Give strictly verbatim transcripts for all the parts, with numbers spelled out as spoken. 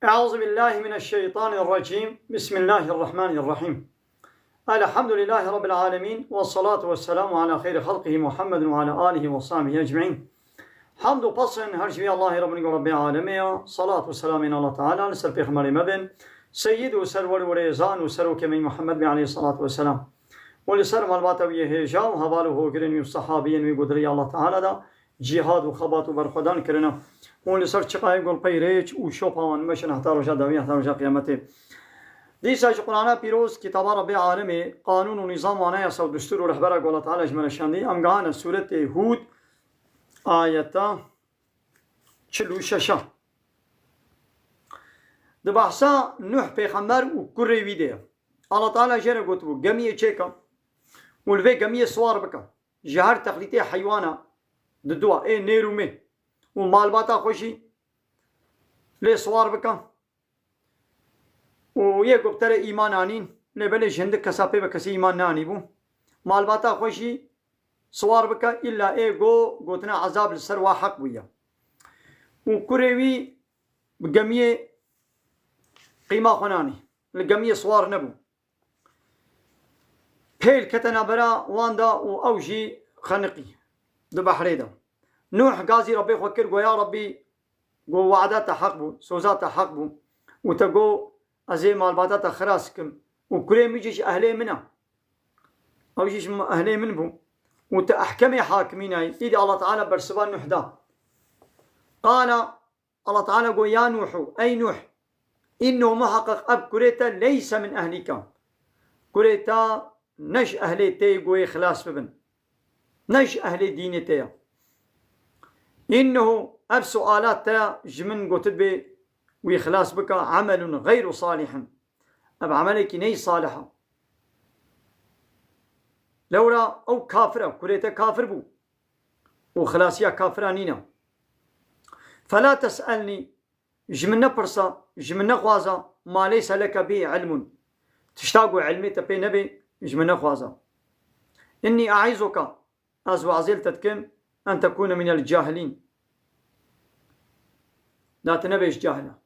أعوذ بالله من الشيطان الرجيم. بسم الله الرحمن الرحيم. الحمد لله رب العالمين، والصلاة والسلام على خير خلقه محمد وعلى آله وصحبه أجمعين. Hamd û pesn her ji vî Allahê Rabbî û Rabbê alemê ya. Salat û selamên Allah Teala li ser pêxemberê me bin. Seyyid û serwer û rêzan û serokê me Muhammed bin aleyhi salatu ve selam. Û li ser malbata wî yê hêja û heval û hogirên wî û sahabiyên wî ku di rêya Allah Teala da cîhad û xebat û berxwedan kirine. Û li ser çiqayê gulpey rêç û şopa wan meşin heta roja dawî, heta roja qiyametê. Dîsa ji Qur'ana pîroz, kitaba Rabbê alemê, qanûn û nîzam û anayasa û destûr û rehbera ku Allah Teala ji me re şandî, em gihane sûretê Hûd, ayeta çil û şeş a. Di behsa Nuh pêxember û kurê wî de ye. Allah Teala jê re gotibû, gemiyê çêke û li vê gemiyê siwar bike. Ji her texlîtê heywana di dua, ê nêr û mê û malbata xwe jî lê siwar bike. Û yê ku bi te re îman anîn, lê belê ji hindik kesa pê ve kesî îman neanîbû. Malbata xwe jî siwar bike, îlla ê go gotina ezab li ser wa heq bûye. Û kurê wî bi gemiyê qîma xwe nanî. Li gemiyê siwar nebû. Pêl kete navbera wan da û ew jî xeniqî di behrê de. Nuh gazî Rabbê xwe kir, go, ya Rabbî, go, wada te heq bû, soza te heq bû û te go, ez ê malbata te xilas kim û kurê min jî ji ehlê min e. Ew jî ji ehlê min bû û te ehkemê hakimî nayî. Îdî Allah Teala bersiva Nuh da. Qala, Allah Teala go, ya Nuhu, ey Nuh, innehu, muheqeq ev kurê te leyse min ehlîka. Kurê te ne ji ehlê te yê ku yê xilas bibin. Ne ji ehlê dînê te ye. Innehu, ev suala te ji min gotibê wî xilas bike, emelun xeyru salihin. Ev emelekî neyî salih e. Lewra ew kafir e, kurê te kafir bû. Û xilasiya kafira nîne. Fela tes'elnî, ji min nepirsa, ji min nexwaza, ma leyse leke bî ilmun. Tişta ku ilmê te pê nebê, ji min nexwaza. Innî e'izuka, ez wazê li te dikim, en tekûne minel cahilîn. Da tu nebê ji cahila.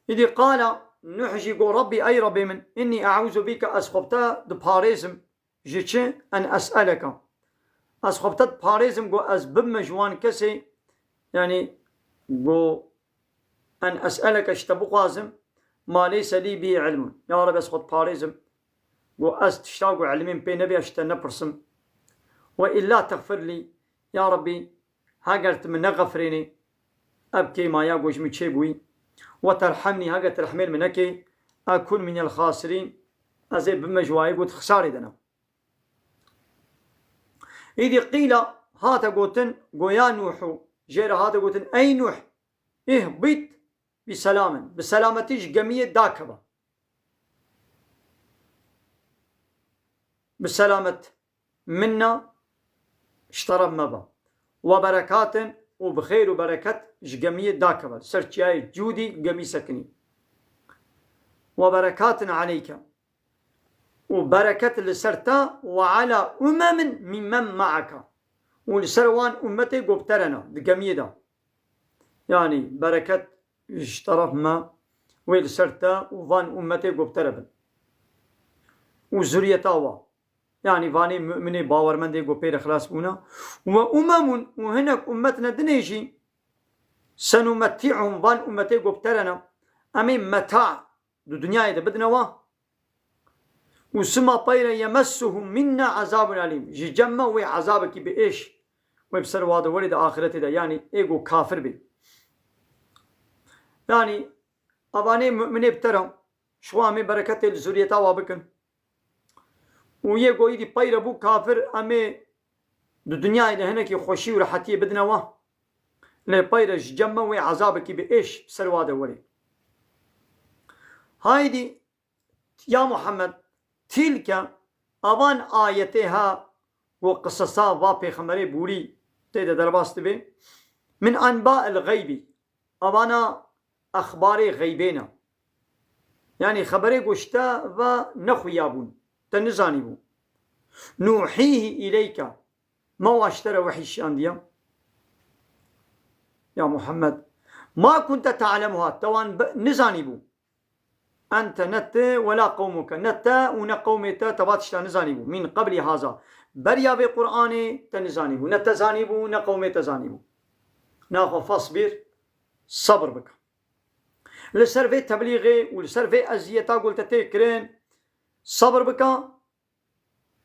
Îdî qala Nuh jî got, Rabbî, ey Rabbê min, innî e'ûzu bîke, ez xwe bi te diparêzim. Ji çi? En es'eleke. Ez xwe bi te diparêzim, got, ez bibime ji wan kesê, yanî, got, en es'eleke, ji te bixwazim, ma leyse lî bî ilmun. Ya Rabbî, ez xwe diparêzim, got, ez tişta ku ilmê min pê nebî, ez ji te nepirsim. Ve illa texfir lî, ya Rabbî, heger tu min nexefirênî, ev kêmaya ku ji min çêbûyî, ve terhemnî, heger tu rehmê li min nekê, ekun minel xasirîn, ez ê bibime ji wayê ku di xisarê de ne. Îdî qîla hate gotin, go ya Nuhu, jê re hate gotin, ey Nuh, ihbit bi selamin, bi selametî ji gemiyê dakeve. Bi selamet minna ji teref me be. Ve berekatin, û bi xêr û bereket ji gemiyê dakeve. Li ser çiyayê Cûdî gemî sekinî. Ve berekatin aleyke. Û bereket li ser te ve ala umemin mimmen maaka. Û li ser wan ummetê ku bi te re ne, di gemiyê de. Yanî bereket ji teref me wê li ser te û van ummetê ku bi te re bin. Û zuriyeta wa. Yanî vanê mu'minê bawermendê ku pê re xilas bûne. Ve umemun, û hinek ummetine dinê jî, senumetti'uhum, van ummetê ku bi te re ne, em ê meta di dinyayê de bidine wa. Û sima peyre yemessuhum minna azabun elîm. Ji cem me wê azabekî bi êş wê bi ser wa de werê di axiretê de, yanî ê ku kafir bê. Yanî, evanê mu'minê bi te re, ji xwe em ê bereketê li zuriyeta wa bikin. Û yê ku îdî peyre bû kafir, em ê di dinyayê de hinekî xweşî û rehetiyê bidine wa. Lê peyre ji cem me wê ezabekî bi êş bi ser wa de werê. Haydî, ya Muhammed, tîlke, avan ayetê ha ku qisesa va pêxemberê bûrî tê de derbas dibe, min enba'il xeybî, avana exbarê xeybê ne. Yanî xeberê ku ji te ve nexuyabûn, te nizanîbû. Nuhîhî îleyke, me wa ji te re wehî şandiye. Ya Muhammed, ma kunte ta'lemuha, te wan bi-, nizanîbû. Ente, ne tu, wela qewmuke, ne te û ne qewmê te, te va tişta nizanîbû. Min qeblî haza. Beriya vê Qur'anê te nizanîbû. Ne te zanîbû, ne qewmê te zanîbû. Naxwe fasbir, sabir bike. Li ser vê teblîxê û li ser vê eziyeta ku li te tê kirin, sabir bike.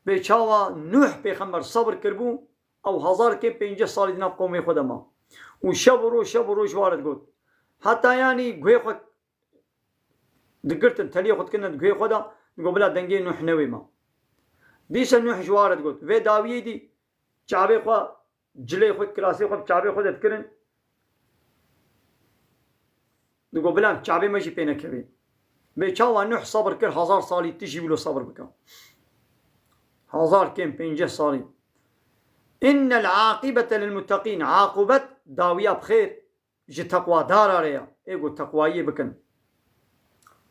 Bê çawa Nuh pêxember sabir kiribû, ew hezar kêm pêncî salî di nav qewmê xwe de ma. Û şev û roj, şev û roj ji wa re digot. Heta yanî guhê xwe digirtin, teliyê xwe dikirine di guhê xwe de, digot, bila dengê Nuh newê ma. Dîsa Nuh ji wa re digot. Vê dawiyê dî çavê xwe, cilê xwe, kirasê xwe bi çavê xwe de dikirin. Digot, bila çavê me jî pê nekevê. Bê çawa Nuh sabir kir, hezar salî tu jî wilo sabir bike. Hezar kêm pêncî salî. Innel aqibete lil muttaqîn. Aqibet, dawiya bi xêr, ji teqwadara re ye. Ê ku teqwayiyê bikin.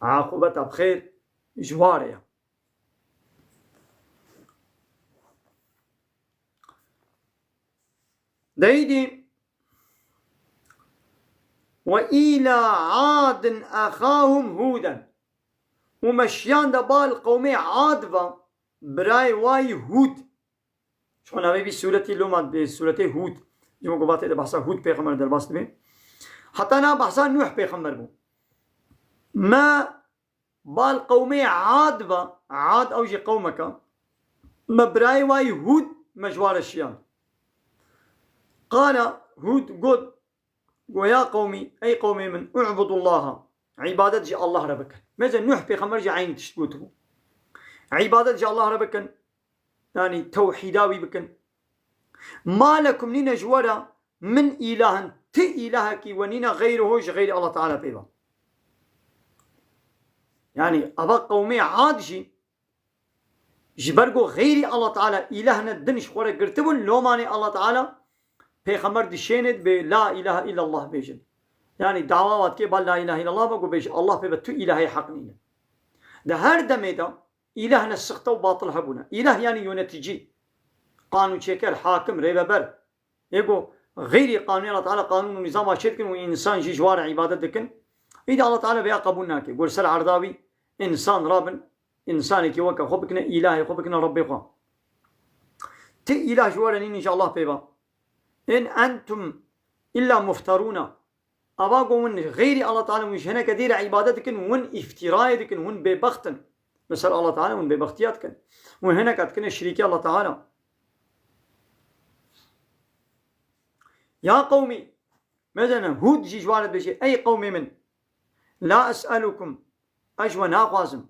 Aqibeta bi xêr ji wa re ye. Deyîdî, "Ve îlâ Adin exâhum Hûden." Û me şiyan de bal qewmê Ad ve, birayê wayî Hûd. Çima navê vî sûretî loma dibê sûretê Hûd? Ji bo ku vatê de behsa Hûd pêxember derbas dibe. Heta na behsa Nuh pêxember bû. Me bal qewmê Ad ve, Ad ew jî qewmeke, me birayê wayî Hûd me ji wa re şiyand. Qala Hûd got, Go ya qewmî, ey qewmê min, u'budullaha, îbadet ji Allah re bikin. Mêze Nuh pêxember jî eynî tişt gotibû. Îbadet ji Allah re bikin, yanî tewhîda wî bikin. Ma lekum, nîne ji we re min îlahin, ti îlahekî we nîne xeyriho ji xeyrî Allah Teala pê ve. Yanî eva qewmê Ad jî Ji ber ku xeyrî Allah Teala îlehne din ji xwe re girtibûn, lomanê Allah Teala pêxember dişênê dibê la ilahe illallah bêjin. Yanî dawa wa dikê ba la ilahe illallah be ku bêje Allah pê ve tu îlahê heq nîne. Di her demê de îlehne sixte û batil hebûne. Îleh yanî yönetici, qanûnçêker, hakim, rêveber. Ê ku xeyrî qanûnê Allah Teala, qanûn û nîzama çê dikin û însan jî ji wa re îbadet dikin, îdî Allah Teala vêya qebûl nake. Gur ser erda wî însan rabin, însanekî weke xwe bikine, îlahê xwe bikine, Rebbê xwe. Ti îlah ji we re nîn, ji Allah pê ve. In entum illa mufterûne. Ava ku hûn xeyrî Allah Teala, hûn ji hineke dî re îbadet dikin, hûn îftîrayê dikin, hûn bêbext in. Li ser Allah Teala hûn bêbextiya dikin. Hûn hineke dikine şirîkê Allah Teala. Ya qewmî, mêze ne, Hûd jî ji wan re dibêje, ey qewmê min, la es'elukum, ez ji we naxwazim.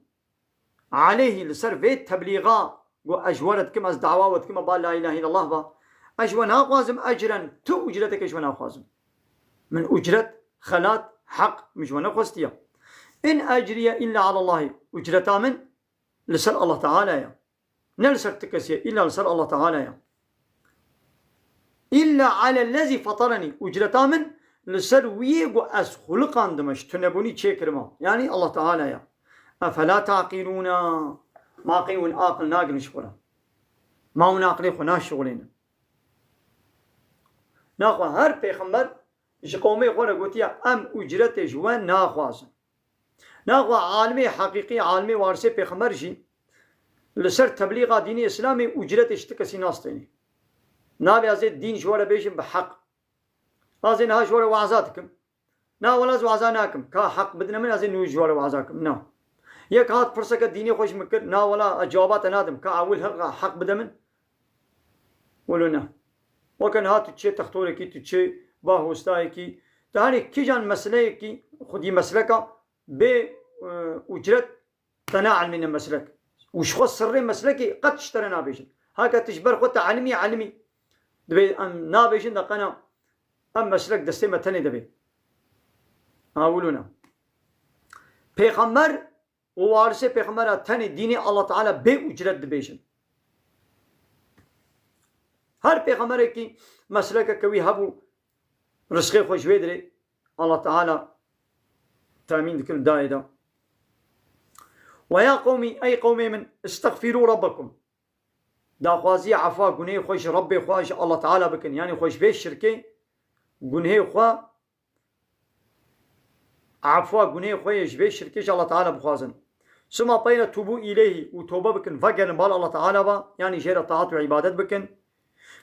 Aleyhî, li ser vê teblîxa ku ez ji we re dikim, ez dawa we dikim, ba la ilahe illallah ba. Ez ji we naxwazim ecren, tu ucreteke ji we naxwazim. Min ucret, xelat, heq min ji we nexwestiye. In ecriye illa alallahî. Ucreta min li ser Allah Teala ye. Ne li ser ti kesî ye, îlla li ser Allah Teala ye. Îlla alellezî feterenî, ucreta min li ser wî yê ku ez xuliqandime, ji tunebûnî çêkirime. Yanî Allah Teala ye. Efela taqîlûne, ma qey hûn aqil nagirin ji xwe re? Ma hûn aqilê xwe naşixulênin? Naxwe her pêxember ji qewmê xwe re gotiye, em ucretê ji we naxwazin. Naxwe alimê heqîqî, alimê warisê pêxember jî li ser teblîxa dînê Îslamê ucretê ji ti kesî nastênê. Nabê ez ê dîn ji we re bêjim bi heq. Ez ê niha ji we re waza dikim. Na wela ez waza nakim. Ka heq bidine min, ez ê nû ji we re waza kim. Na. Yek hat pirseke dînê xwe ji min kir. Na wela ez cewaba te nadim. Ka ewil heq, heq bide min. Wilo ne. Weke niha tu çê textorekî, tu çê bahostayekî, tu herî kîjan meseleyekî xwedî mesleka bê, e, ucret te neelmîne meslek. Û ji xwe sirrê meslekê qet ji te re nabêjin. Heke tu ji ber xwe te elimî, elimî. Dibê em nabêjin de qena em meslek destê me tenê de bê. Ha, wilo ne. Pêxember û warisê pêxembera tenê dînê Allah Teala bê ucret dibêjin. Her pêxemberekî meslekeke wî hebû, rizqê xwe ji wê dirê Allah Teala temîn dikir dayê de. Ve ya qewmî, ey qewmê min, istexfîrû rabbekum. Daxwaziya efa gunehê xwe ji Rebbê xwe, ji Allah Teala bikin. Yanî xwe ji vê şirkê gunhê xwe, afwa gunhê xwe yê ji vê şirkê ji Allah Teala bixwazin. Suma peyre tubu îleyhî û tobe bikin, vegerin bal Allah Teala ba, yanî jê re taat û îbadet bikin.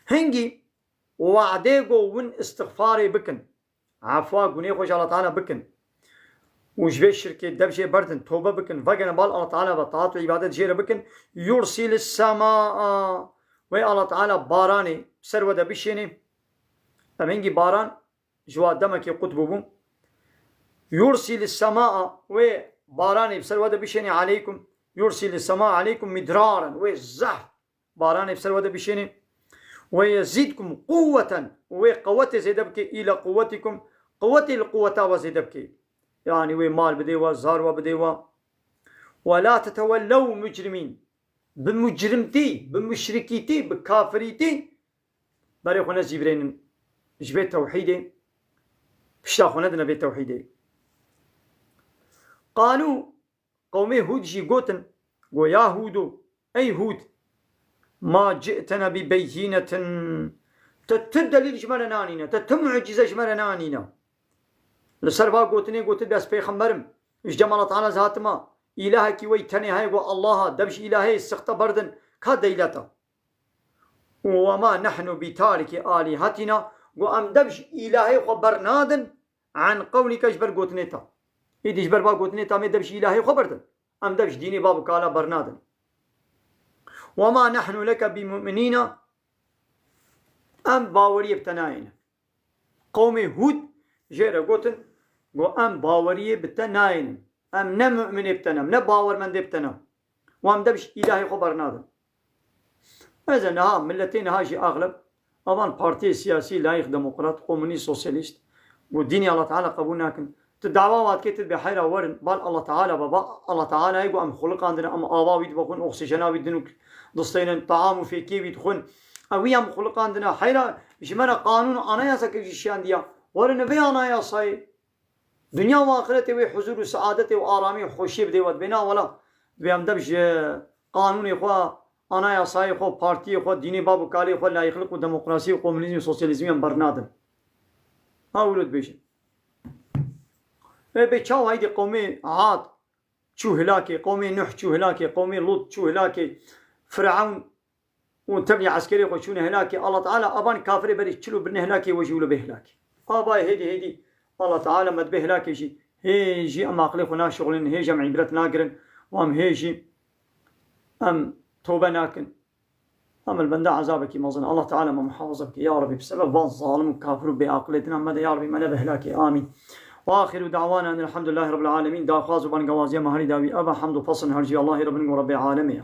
Hingî wa'dê go win istixfarê bikin. Afwa gunê xwe ji Allah Teala bikin. Û ji vê şirkê dev jê berdin, tobe bikin, vegerin bal Allah Teala ve taat û îbadet jê re bikin. Yursil semaa. Wê Allah Teala baranê ser we de bişênê. Em hingî baran ji wa demekê qut bûbû. Yursil semaa. Wê baranê bi ser we de bişênê aleykum. Yursil semaa aleykum midraren. Wê zehf baranê bi ser we de bişênê. Ve yezîdkum quwweten, wê qewetê zêde bike, îla quwwetikum, qewetê li quwweta we zêde bike. Yanî wê mal bidê we, zar we bidê we. Ve la tetevellew mucrimîn. Bi mucrimtî, bi muşrikîtî, bi kafirîtî berê xwe nezîvirênin. Ji vê tewhîdê, pişta xwe nedine vê tewhîdê. Qalû, qewmê Hûd jî gotin, go ya Hûdo, ey Hûd, ma ci'tena bi beyînetin, te tu delîl ji me re nanîne, te tu mucîze ji me re nanîne. Li ser va gotinê gotin, ez pêxember im, ji cem Allah Teala ez hatime, îlahekî wey tenê heye, go Allah a, dev ji îlaheyê sixte berdin, ka deyleta. Û we ma nehnu bi tarikî alîhatina, go em dev ji îlahê xwe bernadin, an qewlike ji ber gotinê te. Êdî ji ber va gotinê te em ê dev ji îlahê xwe berdin. Em dev ji dînê bab û kala bernadin. Ve ma nehnu leke bi mu'minîna, em baweriyê bi te nayêne. Qewmê Hûd jê re gotin, go em baweriyê bi te nayênin. Em ne mu'minê bi te ne, em ne bawermendê bi te ne. Û em dev ji îlahê xwe bernadin. Ez e niha, miletê niha jî axleb, avan partiyê siyasî, layîq, demokrat, komunîst, sosyalîst, go dînê Allah Teala qebûl nakin. Tu dawa wan dikê, tu dibê heyra werin, bal Allah Teala baba, Allah Teala ye, go em xuliqandine, em ava wî dibexwin, oksîjena wî din û distênin, taam û fêkiyê wî dixwin. Ew wî em xuliqandine, heyra ji me re qanûn û anayaseke jî şiyandiya. Werin vê anayasayê. Dinya û axiretê wê huzur û seadetê û aramî û xweşiyê bidê we. Dibê na wela, dibê em dev ji qanûnê xwe, anayasayê xwe, partiyê xwe, dînê bab û kalê xwe, layîqlik û demokrasî û komunîzmî û sosyalîzmî em bernadin. Ha wilo dibêjin. Ê bê çawa heydî qewmê Ad çû hilakê, qewmê Nuh çû hilakê, qewmê Lut çû hilakê, Firewn û tevlî eskerê xwe çûne hilakê. Allah Teala avan kafirê berî çilo birine hilakê, we jî wilo bê hilakê. Avayê hêdî hêdî Allah Teala me dibê hilakê jî. Hê jî em aqilê xwe naşixulînin, hê jî em îbret nagirin û em hê jî em tobe nakin. Em li benda ezabekî mezin. Allah Teala me muhafaza bike. Ya Rebî, bi sebeb van zalim û kafir û bêaqilê dina me de, ya Rebî, me nebe hilakê. Amîn. Ve axiru da'wana enelhamdülillahi rabbil alemin. Daxwaz û bangewaziya me herî dawî ev e, hemd û pesn her cî Allahê Rebin û Rebbê alemê ye.